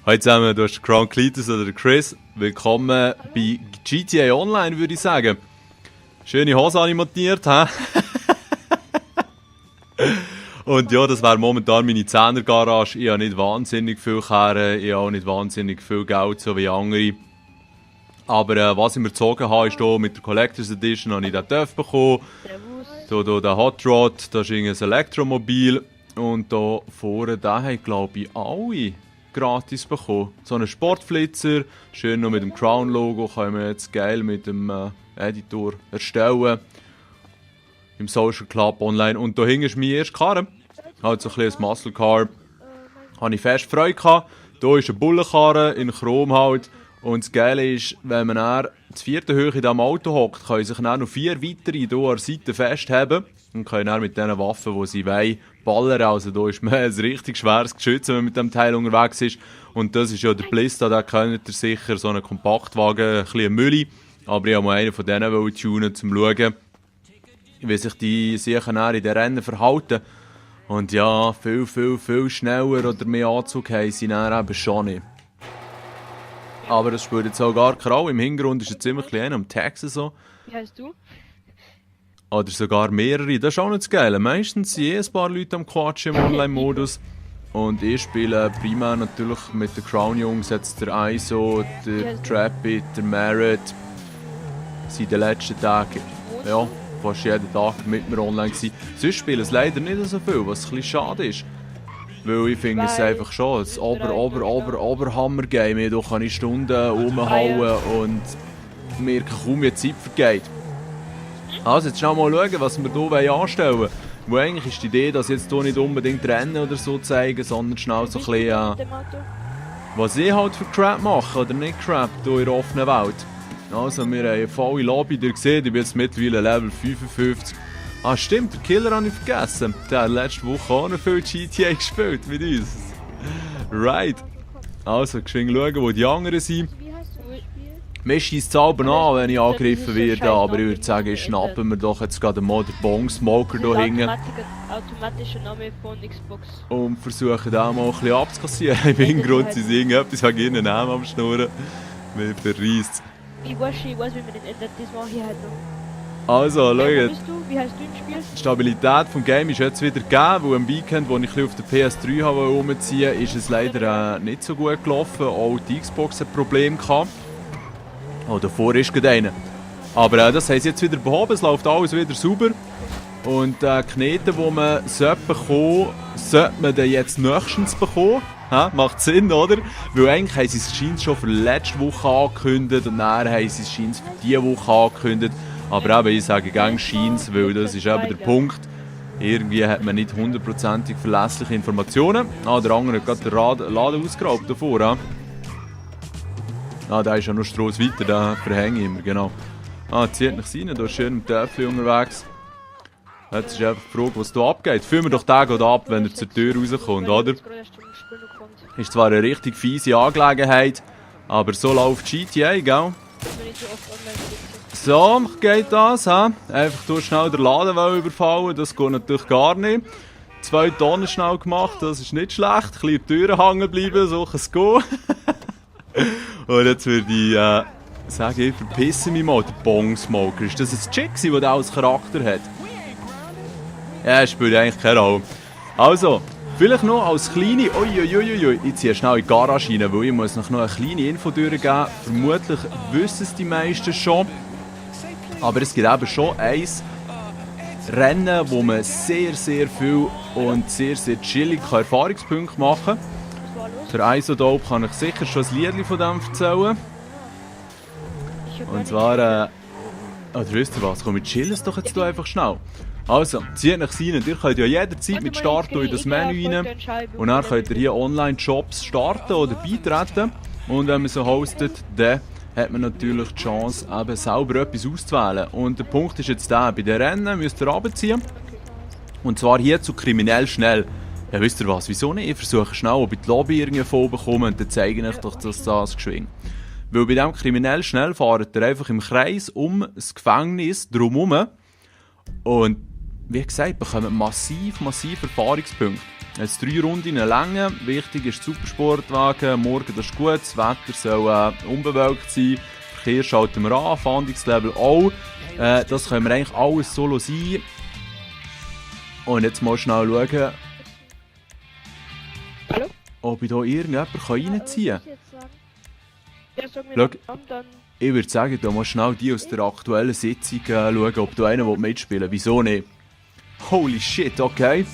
Hallo zusammen, du hast Crown Cletus oder Chris. Willkommen bei GTA Online, würde ich sagen. Schöne Hose animiert, hä? Und ja, das wäre momentan meine 10er-Garage. Ich habe nicht wahnsinnig viel Kehren, ich habe auch nicht wahnsinnig viel Geld, so wie andere. Aber was ich mir gezogen habe, ist hier mit der Collectors Edition, habe ich den TÜV bekommen. Hier den Hot Rod, das ist ein Elektromobil. Und hier vorne, den haben, glaube ich, alle gratis bekommen. So einen Sportflitzer, schön noch mit dem Crown-Logo, können wir jetzt geil mit dem Editor erstellen. Im Social Club online. Und da hinten ist meine erste Karre. Halt so ein kleines Muscle Car. Habe ich fest Freude gehabt. Hier ist eine Bullenkarre in Chrom halt. Und das Geile ist, wenn man dann zur vierten Höhe in diesem Auto hockt, können sich dann noch 4 weitere hier an der Seite festhalten. Und können dann mit diesen Waffen, die sie wollen, ballern. Also da ist man ein richtig schweres Geschütz, wenn man mit dem Teil unterwegs ist. Und das ist ja der Blista, da kennt ihr sicher, so einen Kompaktwagen, ein bisschen Mülli. Aber ich wollte mal einen von denen tunen, um zu schauen, wie sich die sicher in den Rennen verhalten. Und ja, viel schneller oder mehr Anzug haben sie dann eben schon nicht. Aber das spielt jetzt auch gar keine Rolle. Im Hintergrund ist jetzt ziemlich klein am Texten so. Wie heißt du? Oder sogar mehrere. Das ist auch nicht das Geile. Meistens sind ein paar Leute am Quatschen im Online-Modus. Und ich spiele primär natürlich mit den Crown-Jungs. Jetzt der ISO, der Trappy, der Merit. Seit den letzten Tagen. Ja, fast jeden Tag mit mir online gewesen. Sonst spielen es leider nicht so viel, was ein bisschen schade ist. Weil ich finde es einfach schon das Oberhammer-Game. Hier kann ich Stunden rumhauen und mir kaum mehr Zeit vergeht. Also jetzt schnell mal schauen, was wir hier anstellen wollen. Wo eigentlich ist die Idee, dass jetzt hier nicht unbedingt Rennen oder so zeigen, sondern schnell so ein bisschen, was ich halt für Crap mache oder nicht Crap hier in der offenen Welt. Also wir haben eine volle Lobby, ihr seht, ich bin jetzt mittlerweile Level 55. Ah stimmt, der Killer habe ich vergessen. Der hat letzte Woche auch noch viel GTA gespielt mit uns. Right. Also, geschwind schauen, wo die anderen sind. Mir scheisst es selber an, wenn ich angegriffen werde, aber ich würde sagen, ich schnappen mir doch jetzt gerade mal den Bong-Smoker hier hinten. Automatischer Name von Xbox. Und versuchen den mal ein bisschen abzukassieren. Im Hintergrund sind sie irgendetwas, ich habe ihren Namen am Schnurren. Mir verreist. Ich weiß, wie man den ändert, das mache ich halt noch. Also, schaut. Wie heißt du im Spiel? Die Stabilität des Games ist jetzt wieder gegeben, weil am Weekend, wo ich auf der PS3 umziehen wollte, ist es leider nicht so gut gelaufen. Auch die Xbox hat Probleme gehabt. Oh, davor ist gerade einer. Aber das haben sie jetzt wieder behoben, es läuft alles wieder sauber. Und die Knete, die man bekommen sollte man dann jetzt nächstens bekommen. Ha? Macht Sinn, oder? Weil eigentlich haben sie es schon für letzte Woche angekündigt und dann haben sie es für diese Woche angekündigt. Aber eben, ich sage gerne Scheins, weil das ist eben der Punkt. Irgendwie hat man nicht hundertprozentig verlässliche Informationen. Ah, der andere hat gerade den Laden ausgeraubt davor. Ja? Ah, der ist ja noch Strasse weiter, den verhänge ich immer, genau. Ah, zieht mich rein, da ist schön mit Töpfchen unterwegs. Jetzt ist einfach die Frage, was hier abgeht. Führen wir doch den gerade ab, wenn er zur Tür rauskommt, oder? Ist zwar eine richtig fiese Angelegenheit, aber so läuft GTA, gell? So geht das, he? Einfach durch schnell den Laden überfallen, das geht natürlich gar nicht. 2 Tonnen schnell gemacht, das ist nicht schlecht. Ein bisschen die Türen hängen bleiben, so kann es gehen. Und jetzt würde ich sagen, ich verpisse mich mal, der Bong-Smoker. Ist das ein Chick, der den als Charakter hat? Ja, er spielt eigentlich keine Rolle. Also, vielleicht noch als kleine... Uiuiuiui, ich ziehe schnell in die Garage rein, weil ich muss noch eine kleine Info durchgeben. Vermutlich wissen es die meisten schon. Aber es gibt eben schon ein Rennen, wo man sehr viel und sehr chillig Erfahrungspunkte machen kann. Für Isodope kann ich sicher schon ein Liedchen von dem erzählen. Und zwar, oder wisst ihr was, komm, wir chillen es doch jetzt hier einfach schnell. Also, zieht euch rein, ihr könnt ja jederzeit mit Starten in das Menü rein. Und dann könnt ihr hier Online-Jobs starten oder beitreten. Und wenn man so hostet, dann hat man natürlich die Chance, eben selber etwas auszuwählen. Und der Punkt ist jetzt der, bei den Rennen müsst ihr runterziehen. Und zwar hier zu kriminell schnell. Ja, wisst ihr was, wieso nicht? Ich versuche schnell, ob ich die Lobby irgendwie vorbekomme und dann zeige ich doch, dass das geschwingt. Weil bei diesem kriminell schnell fahrt ihr einfach im Kreis um das Gefängnis drumherum. Und wie gesagt, bekommen massiv Erfahrungspunkte. Jetzt 3 Runden Länge. Wichtig ist Supersportwagen. Morgen das ist gut. Das Wetter soll unbewölkt sein. Verkehr schalten wir an. Fahndungslevel auch. Das können wir eigentlich alles solo sein. Und jetzt mal schnell schauen, Hallo? ob ich hier irgendjemanden reinziehen kann. Ja, sag mir Schau. den Namen, dann. Ich würde sagen, da mal schnell die aus der aktuellen Sitzung schauen, ob da einer mitspielen will. Wieso nicht? Holy shit, okay.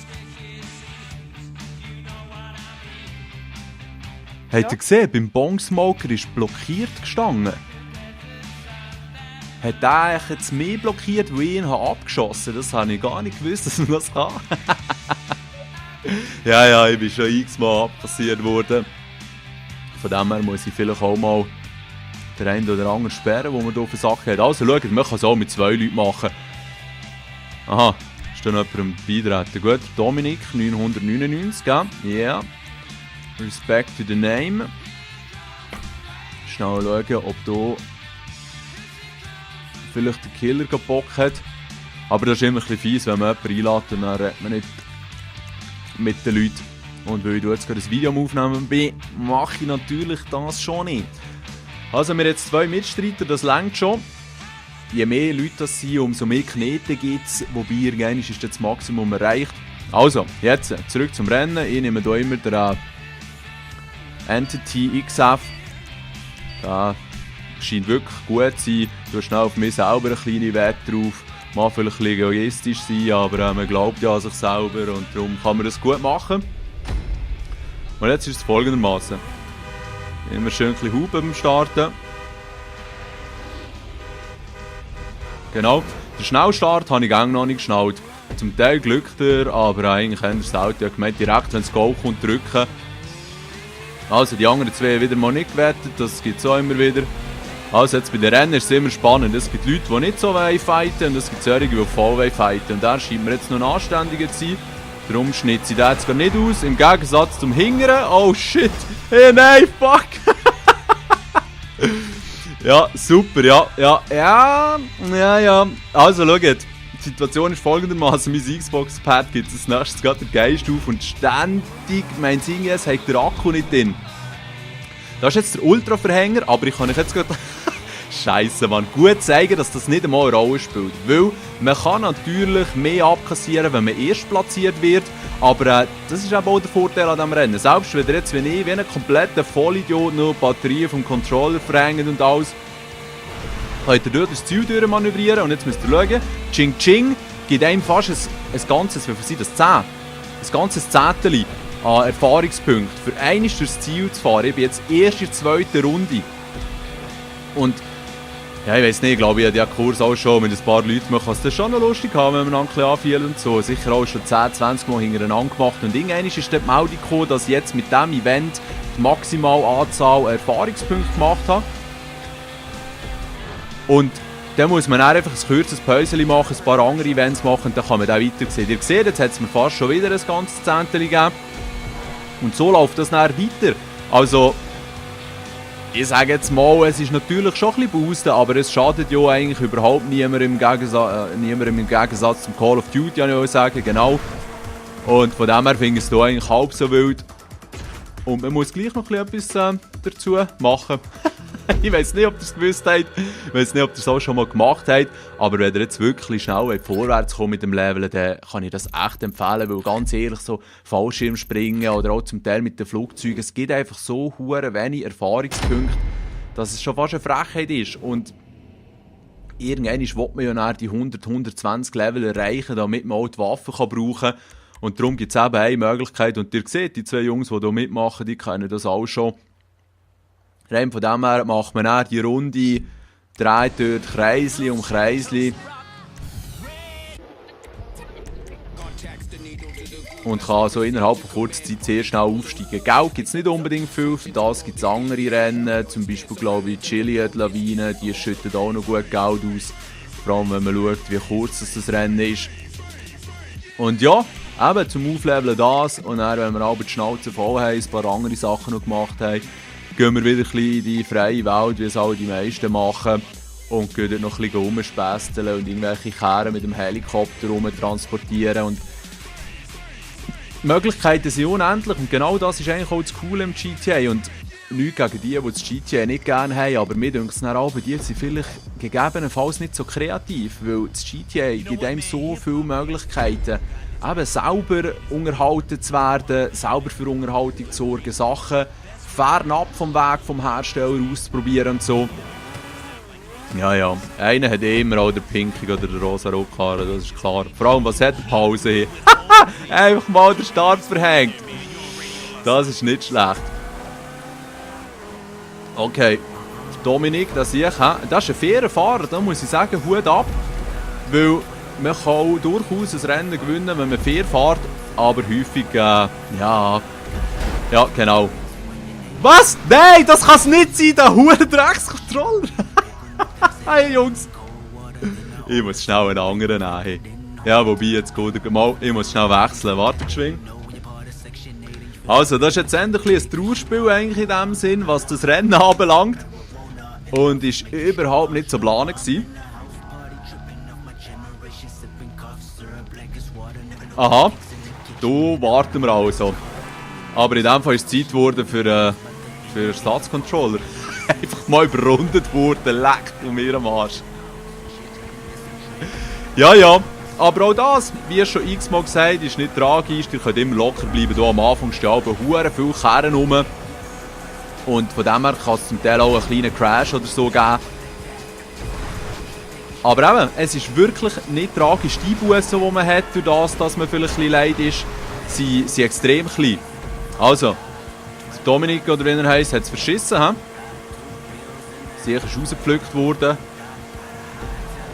Habt ihr gesehen, beim Bongsmoker ist blockiert gestanden. Hat der eigentlich jetzt mehr blockiert, weil ich ihn abgeschossen habe? Das habe ich gar nicht gewusst, dass man das kann. ja, ich bin schon x-mal abkassiert worden. Von dem her muss ich vielleicht auch mal den einen oder anderen sperren, wo man hier für Sachen hat. Also schaut, man kann es auch mit 2 Leuten machen. Aha, ist da noch jemand beitreten? Gut, Dominik, 999, gell? Ja. Yeah. Respect to the name. Schnell schauen, ob hier vielleicht der Killer Bock hat. Aber das ist immer ein bisschen fies, wenn man jemanden einlädt und dann redet man nicht mit den Leuten. Und weil ich jetzt gerade ein Video am Aufnehmen bin, mache ich natürlich das schon nicht. Also wir haben jetzt 2 Mitstreiter, das reicht schon. Je mehr Leute das sind, umso mehr Knete gibt es, wobei irgendwann ist das Maximum erreicht. Also, jetzt zurück zum Rennen. Ich nehme hier immer den Entity XF. Der scheint wirklich gut zu sein. Du hast schnell auf mich selber eine kleine Wette drauf. Mag vielleicht ein bisschen egoistisch sein, aber man glaubt ja an sich selber und darum kann man das gut machen. Und jetzt ist es folgendermaßen. Immer schön ein bisschen Hupen beim Starten. Genau, den Schnellstart habe ich noch nicht geschnallt. Zum Teil glückt er, aber eigentlich haben das Auto ja gemeint, direkt wenn das Goal kommt, drücken. Also die anderen 2 wieder mal nicht gewettet, das gibt es auch immer wieder. Also jetzt bei den Rennen ist es immer spannend. Es gibt Leute, die nicht so fighten und es gibt solche, die voll fighten. Und der scheint mir jetzt noch ein anständiger zu sein. Darum schnitze ich den jetzt gar nicht aus. Im Gegensatz zum Hingern. Oh shit! Hey, nein, fuck! Ja, super, ja. Also schaut, die Situation ist folgendermaßen: mein Xbox-Pad gibt es als nächstes gerade den Geist auf und ständig, mein Singes hat der Akku nicht drin. Das ist jetzt der Ultra-Verhänger, aber ich kann euch jetzt gerade Scheiße, man, gut zeigen, dass das nicht einmal eine Rolle spielt. Weil man kann natürlich mehr abkassieren, wenn man erst platziert wird, aber das ist eben auch der Vorteil an diesem Rennen. Selbst wenn ihr jetzt, wenn ich wie ein kompletter Vollidiot noch Batterien vom Controller verhängt und alles, könnt ihr dort das Ziel durchmanövrieren und jetzt müsst ihr schauen, Ching Ching gibt einem fast ein ganzes, wie viel sind das, 10? Ein ganzes Zettel an Erfahrungspunkten, für einmal durchs Ziel zu fahren. Ich bin jetzt erst in der 2. Runde. Und ja, ich weiss nicht, ich glaube, ich habe diesen Kurs auch schon mit ein paar Leuten. Man kann es dann schon noch lustig haben, wenn man ein bisschen anfiel und so. Sicher auch schon 10, 20 Mal hintereinander gemacht. Und irgendwann ist dann die Meldung gekommen, dass ich jetzt mit diesem Event die maximale Anzahl Erfahrungspunkte gemacht habe. Und dann muss man dann einfach ein kurzes Päuschen machen, ein paar andere Events machen und dann kann man dann weitersehen. Ihr seht, jetzt hat es mir fast schon wieder ein ganzes Zehntel gegeben. Und so läuft das dann weiter. Also, ich sage jetzt mal, es ist natürlich schon ein bisschen boosten, aber es schadet ja eigentlich überhaupt niemandem im Gegensatz zum Call of Duty, kann ich sagen, genau. Und von dem her finde ich es hier eigentlich halb so wild. Und man muss gleich noch etwas dazu machen. Ich weiß nicht, ob ihr es gewusst habt, ich weiß nicht, ob ihr es auch schon mal gemacht habt, aber wenn ihr jetzt wirklich schnell vorwärts kommt mit dem Level, dann kann ich das echt empfehlen, weil ganz ehrlich, so Fallschirmspringen oder auch zum Teil mit den Flugzeugen, es gibt einfach so hure wenig Erfahrungspunkte, dass es schon fast eine Frechheit ist. Und irgendwann will man ja dann die 100, 120 Level erreichen, damit man auch die Waffen brauchen kann. Und darum gibt es eben eine Möglichkeit, und ihr seht, die 2 Jungs, die hier mitmachen, die kennen das auch schon. Rein von dem her macht man dann die Runde, dreht dort Kreisli um Kreisli und kann so innerhalb von kurzer Zeit sehr schnell aufsteigen. Geld gibt es nicht unbedingt viel, für das gibt es andere Rennen, zum Beispiel glaube ich Chiliad-Lawine, die schütten auch noch gut Geld aus, vor allem wenn man schaut, wie kurz das Rennen ist. Und ja, eben zum Aufleveln das, und dann, wenn wir aber die Schnauze voll haben, ein paar andere Sachen noch gemacht haben, gehen wir wieder ein bisschen in die freie Welt, wie es auch die meisten machen, und gehen dort noch ein bisschen rumspästeln und irgendwelche Kehren mit dem Helikopter transportieren. Und Möglichkeiten sind unendlich und genau das ist eigentlich auch das Coole im GTA. Und nichts gegen die das GTA nicht gerne haben, aber mir denke es auch, die sind vielleicht gegebenenfalls nicht so kreativ, weil das GTA gibt einem so viele Möglichkeiten, eben selber unterhalten zu werden, selber für Unterhaltung zu sorgen, Sachen fernab vom Weg vom Hersteller auszuprobieren und so. Ja, ja. Einer hat immer auch den pinkigen oder den rosa Rockhaaren, das ist klar. Vor allem, was hat die Pause hier? Einfach mal den Start verhängt. Das ist nicht schlecht. Okay. Dominik, das sehe ich. Das ist ein fairer Fahrer, da muss ich sagen, Hut ab. Weil man kann durchaus ein Rennen gewinnen, wenn man fair fährt, aber häufig, ja, genau. Was? Nein, das kann es nicht sein, der Huren-Dreckscontroller. Hey Jungs. Ich muss schnell einen anderen nehmen. Hey. Ja, wobei, jetzt geht er mal. Ich muss schnell wechseln. Warte, geschwind. Also, das ist jetzt endlich ein Trauerspiel eigentlich in dem Sinn, was das Rennen anbelangt. Und ist überhaupt nicht so geplant gewesen. Aha. Da warten wir also. Aber in dem Fall ist es Zeit geworden für Ersatzcontroller. Einfach mal überrundet worden, leckt von mir am Arsch. Ja, ja, aber auch das, wie schon x-mal gesagt, ist nicht tragisch. Ihr könnt immer locker bleiben. Hier am Anfang stehen aber verdammt viele Kehren rum. Und von dem her kann es zum Teil auch einen kleinen Crash oder so geben. Aber eben, es ist wirklich nicht tragisch. Die Bussen, die man hat, durch das, dass man vielleicht ein bisschen leid ist, sind extrem klein. Also, Dominik, oder wie er heisst, hat es verschissen. He? Sicher ist rausgepflückt worden.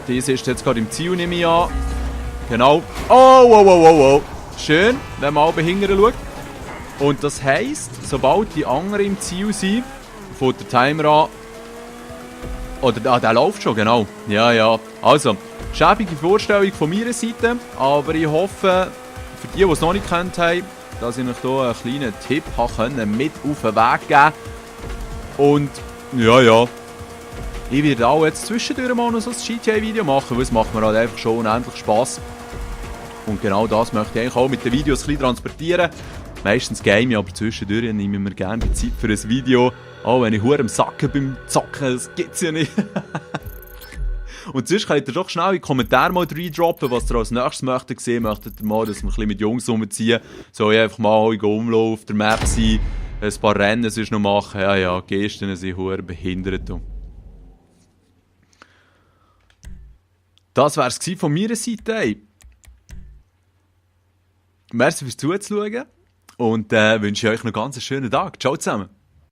Diese ist jetzt gerade im Ziel, nehme ich an. Genau. Oh. Schön, wenn man auch hingern schaut. Und das heisst, sobald die anderen im Ziel sind, fängt der Timer an. Oder, der läuft schon, genau. Ja. Also, schäbige Vorstellung von meiner Seite. Aber ich hoffe, für die es noch nicht kennt haben, dass ich euch hier einen kleinen Tipp mit auf den Weg geben konnte. Und, ja. Ich werde auch jetzt zwischendurch mal noch so ein GTA-Video machen, weil es macht mir halt einfach schon unendlich Spass. Und genau das möchte ich eigentlich auch mit den Videos ein bisschen transportieren. Meistens game ich, aber zwischendurch nehme ich mir gerne die Zeit für ein Video. Auch wenn ich verdammt am Sacken beim Zocken, das gibt's ja nicht. Und sonst könnt ihr doch schnell in die Kommentare mal reindroppen, was ihr als nächstes möchtet sehen. Möchtet ihr mal, dass wir ein bisschen mit Jungs rumziehen? Soll ich einfach mal in Umlauf auf der Map sein, ein paar Rennen sonst noch machen? Ja, Gesten sind verdammt behindert. Das war es von meiner Seite. Ey. Merci fürs Zuzuschauen und wünsche euch noch einen ganz schönen Tag. Ciao zusammen.